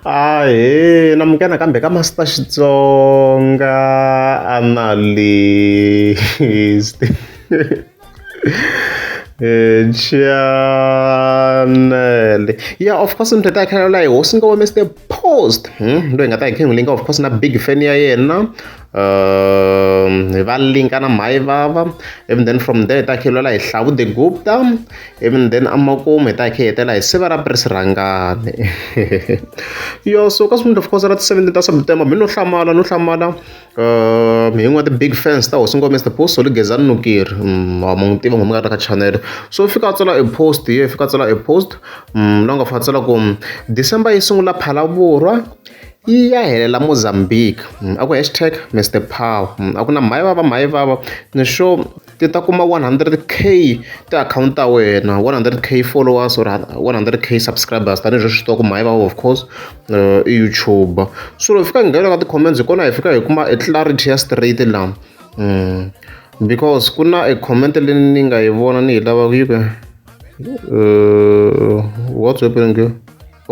Ahee namukela nakambe ka Master Xitsonga Analyst channel ya of course ni ta kha la hi hosi nga wa Mr Post loyi hi nga ta hi kha hi n'wi linka of course na big fan ya yena hi va linka na Mhayivava ivi then from there hi ta kha hi lwela hi Hlavu the Gupta ivi then amakumu hi ta hi kha hi hetela hi siva ra Prince Rhangani yo so ka swin'wana of course ra ti 17 ta September mi no hlamala no hlamala hi yin'wana ti-big fans ta hosi ngome Mr Post Solly Gezani Nukiri wa mu n'wi tiva n'wi nga ri ka channel so fika a tsala e post ye fika a tsala e post la nga fika a tsala ku December yi sungula Phalaborwa yi ya helela Mozambique a ku hashtag Mr Power a ku na mhayivava mhayivava ni sure ti ta kuma 100K tiakhawunti ta wena 100K followers or 100K subscribers tanihileswi swi tiva ku mhayivava of course i YouTuber so loko hi fika hi nghena ka ti-comments hi kona hi fika hi kuma e clarity ya straight la because ku na e comment leyi ni nga yi vona ni yi lavaka yi ku what's happening here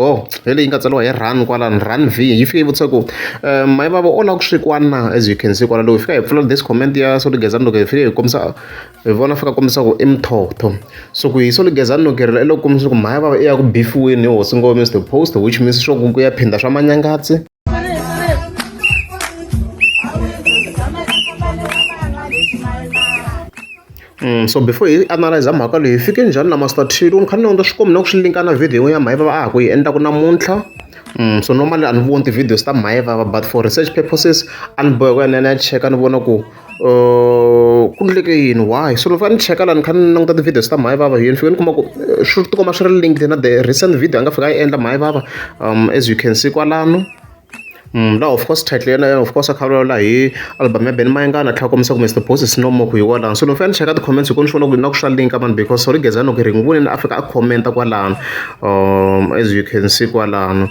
oh hi leyi nga tsariwa hi run kwalano run v yi fike yi vutisa ku mhayivava o lava ku swekiwa na as you can see kwala loko hi fika hi pfula this comment ya Solly Gezani loko hi fike hi kombisa hi vona fika kombisa ku i mthotho so ku hi Solly Gezani loko i loko kombisa ku mhayivava i ya ku bifiweni hi hosi ngome Mr Post which means swo ku ya phinda swa manyangatsi So before hi analyze mhaka leyi hi fike njhani na Master T loko ni kha ni languta swi kombi na ku swi linka na video yin'wana ya Mhayivava a ha ku yi endlaku namuntlha so normally a ni voni ti-videos ta Mhayivava but for research purposes a ni boheka ku ya ni ya ni ya cheka ni vona ku ku endleke yini why so loko ni fika ni cheka la ni kha ni languta ti-videos ta Mhayivava hi ni fike ni kuma ku swi tikomba swi ri linked na the recent video a nga fika a yi endla Mhayivava as you can see kwalano. Laha of course title ya yena of course a kha a vulavula hi album ya Benny Mayengani a tlhela a kombisa ku Mister Boss is no more ku hi kwalano so loko ni fika ni cheka ti-comments hi kona ni swi vona ku na ku swa link-a mani because Solly Gezani loko hi n'wi vonile a fika a comment-a kwalano as you can see kwalano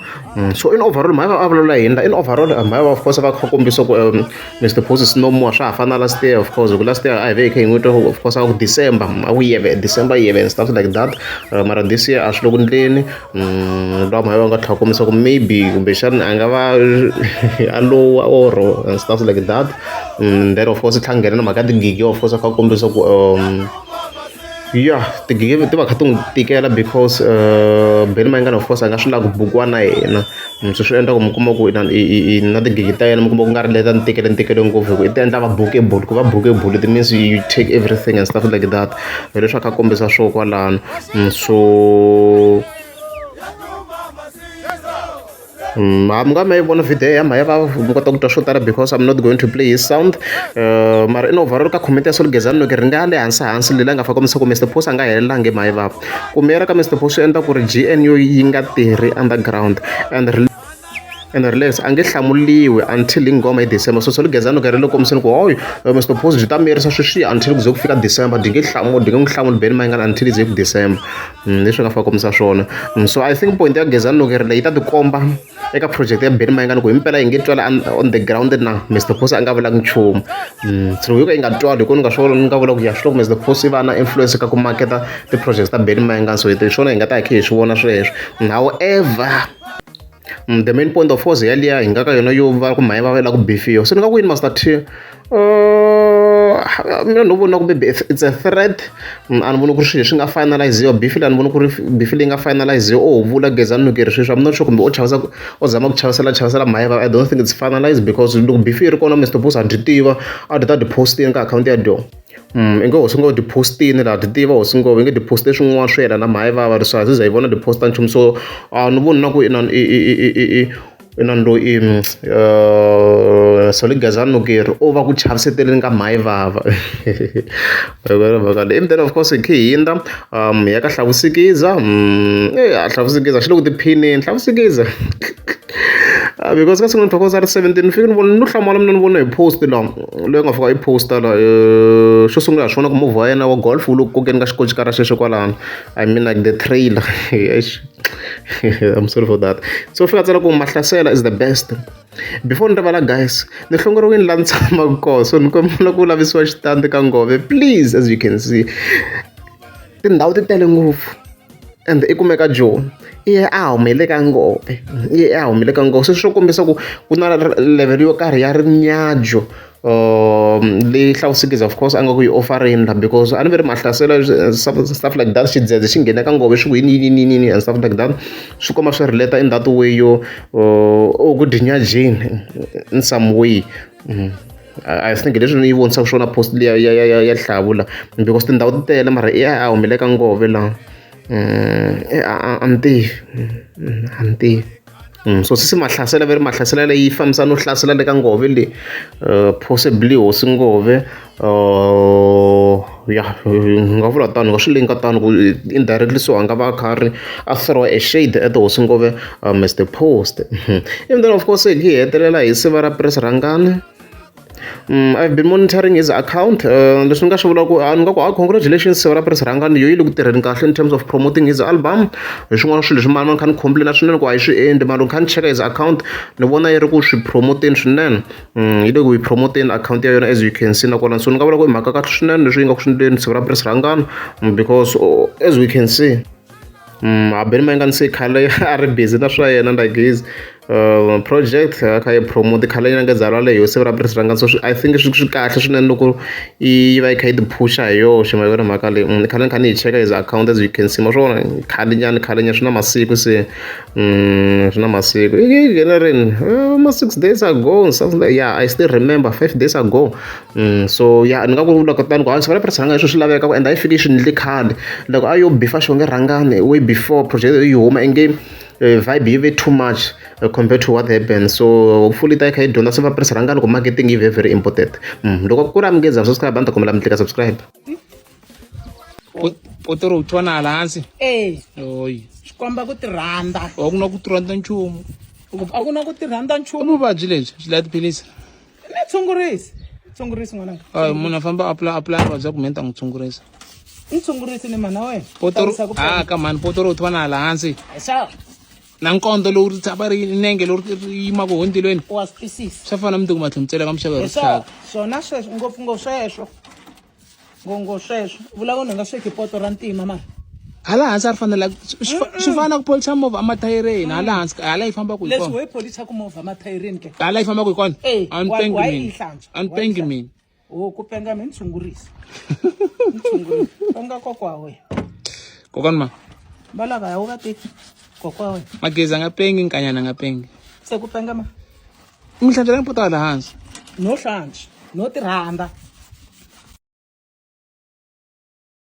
so in overall mhaka a vulavula hi yini la in overall mhaka of course va kha kombisa ku Mister Boss is no more swa ha fana na last year of course hi ku last year a hi ve hi kha hi n'wi twa of course a ku December a ku yeve December yeve and stuff like that mara this year a swi le ku ndleni laha mhaka va nga tlhela kombisa ku maybe kumbexana a nga va a lowa or and stuff like that then of course tlhela nghena na mhaka ya tigigi of course a kha a kombisa ku ya tigigi ti va kha ti n'wi tikela because Benny Mayengani of course a nga swi lavi ku bukiwa na yena so swi endla ku mi kuma ku i na tigigi ta yena mi kuma ku nga ri leta ntikelo ntikelo ngopfu hi ku i ti endla va bookable ku va bookable it means you take everything and stuff like that hi leswi a kha a kombisa swona kwalano so ha mi nga ma yi vona video ya mhaya va mi kota ku twa swo tala because I'm not going to play his sound mara in overall ka comment ya Solly Gezani loko ri nga le hansi hansi leyi nga fa kombisa ku Mr Post a nga helelangi mhaya va ku miyela ka Mr Post swi endla ku ri G_N_U yi nga tirhi underground and and relax a nge hlamuriwi until hi nghoma hi December so Solly Gezani loko ri le kombiseni ku hoyi Mr Post byi ta miyerisa sweswiya until ku ze ku fika December byi nge hlamuli byi nge n'wi hlamuli Benny Mayengani until yi ze ku December leswi nga fika kombisa swona so I think point ya Gezani loko ri leyi yi ta tikomba eka project ya Benny Mayengani ku himpela yi nge twala on the ground na Mr Post a nga vulanga nchumu so yo ka yi nga twali hi kona ni nga swona ni nga vula ku ya swi loko Mr Post yi va na influence ka ku maketa ti-projects ta Benny Mayengani so hi swona hi nga ta hi kha hi swi vona sweswo however the main point of course yaliya hi nga ka yona yo va ku mhaya va la ku bifiwa se ni nga ku yini Master T mina no vona ku maybe it's a threat a ni voni ku ri swilo leswi nga finaliziwa beef leyi a ni voni ku ri beef leyi nga finaliziwa o vula Gezani Nukeri sweswi I'm not sure kumbe o chavisa o zama ku chavisela chavisela mhaya va I don't think it's finalized because loko beef yi ri kona Mister Post a dyi tiva a dyi ta dyi postini ka akhawunti ya dyo i nge hosi ngo dyi postini laha dyi tiva hosi ngo i nge dyi poste swin'wana swo yelana na mhaya vava so a ze za yi vona dyi posta nchumu so a ni voni na ku inani i inani loyi i Solly Gezani Nukeri o va ku chaviseteleni ka mhayivava mhaka leyi then of course hi khe hi hundza hi ya ka Hlavusikiza e Hlavusikiza xi le ku tiphineni Hlavusikiza because ka siku ni thokoza ri 17 ni fike ni vona no hlamala mina ni vona hi post la loyi nga fika i posta la xo sungula ha swi vona ku movha wa yena wa golf wu le ku kokeni ka xikochikara xexo kwalano I mean like the trailer I'm sorry for that so fika tsala ku Mahlasela is the best before ni rivala guys ni hlongoriwini laha ni tshamaka kona so ni kombela ku lavisiwa xitandi ka ngove please as you can see tindhawu ti tele ngopfu. And i kumeka Joni i ye a humele ka ngove i ye a humele ka ngove se swo kombisa ku ku na level yo karhi ya rinyadzo leyi hlawusekisa of course a nga ku yi offerini la because a ni ve ri mahlasela stuff like that xidzedze xi nghene ka ngove swi ku yini yini yini yini and stuff like that swi komba swi relate in that way yo u ku dinyajeni in some way. I think leswi ni yi vonisaka swona post liya ya ya ya ya hlawula because tindhawu ti tele mara i ya a humele ka ngove laha a ni tivi a ni tivi. So sesi Mahlasela va ri Mahlasela leyi fambisana no hlasela le ka ngove leyi possibly hosi ngove ya hi nga vula tano hi nga swi linka tano ku indirectly so a nga va a kha a ri a throw a shade at hosi ngove Mister Post. And then of course hi hetelela hi siva ra Prince Rhangani. I've been monitoring his account. Leswi ni nga swi vula ku a ni nga ku a congratulations Siva ra Prince Rhangani yo yi le ku tirheni kahle in terms of promoting his album. Hi swin'wana swilo leswi mani ni kha ni complain swinene ku a yi swi endli mara loko kha ni cheka his account ni vona yi ri ku swi promoteni swinene. Yi le ku yi promoteni account ya yona as you can see nakona so ni nga vula ku i mhaka kahle swinene leswi yi nga ku swi endleni Siva ra Prince Rhangani because as we can see a Benny Mayengani se khale a ri busy na swa yena like his project a kha yi promote khale yi nga za leyo siku ra Prince Rhangani so I think swi swi kahle swinene loko yi va yi kha yi ti phusha hi yoxe ma yi vona mhaka leyi khale ni kha ni yi cheka his account as you can see ma swi vona khale nyana khale nyana swi na masiku se swi na masiku yi nghene rini ma 6 days ago something like yeah, I still remember 5 days ago. So yeah, ni nga ku vula kutani ku siku ra Prince Rhangani swilo swi laveka ku and a yi fiki yi swi endle khale loko a yo bifa Xongi Rhangani way before project yi huma i nge vibe yi ve too much compared to what happened. So hopefully ta yi kha yi dyondza Siva Prince Rhangani ku marketing yi ve very important. Loko ku ri a mi nge za subscribe a ni ta kombela mi tlika subscribe. Poto ro tshwana hala hansi. E. Oyi. Swi komba ku ti rhandza. A ku na ku ti rhandza nchumu. A ku na ku ti rhandza I nchumu. Vuvabyi lebyi byi lava tiphilisi. Ni tshungurisi tshungurisi n'wananga. Ayi munhu a famba apply apply vabya ku me ni ta n'wi tshungurisa. Ni tshungurisi ni mana wena. Poto ro Tawisa ku a ka mhani poto ro tshwana hala hansi. Xa. Na nkondo lowu ri tshama ri nenge lowu ri yimaka hontilweni. Wa swi twisisa. Swa fana na mundzuku matlhelo ka muxaka ri Hi tlhaka. Swona sweswo ngopfungopfu sweswo ngongo sweswo vula ku ni nga sweki poto ra ntima mara. Hala hansi a ri fanele swi fana na ku policha movha emathayireni hala hansi hala yi fambaka hi Leswi kona. ho yi polichaku movha emathayireni ke. Hala yi fambaka hi kona. Eh, A ni pengi wa yi mina. hlantswa, A ni wa yi pengi hlantswa. mina. O ku penga mi ni tshungurisi ni tshungurisi penga kokwa wa wena. Kokwana ma. Va lava ya wu va teki kokwa wa wena. Magezi a nga pengi nkanyana a nga pengi. Se ku penga ma. Mi hlantswela poto hala hansi. No hlantswa no ti rhandza.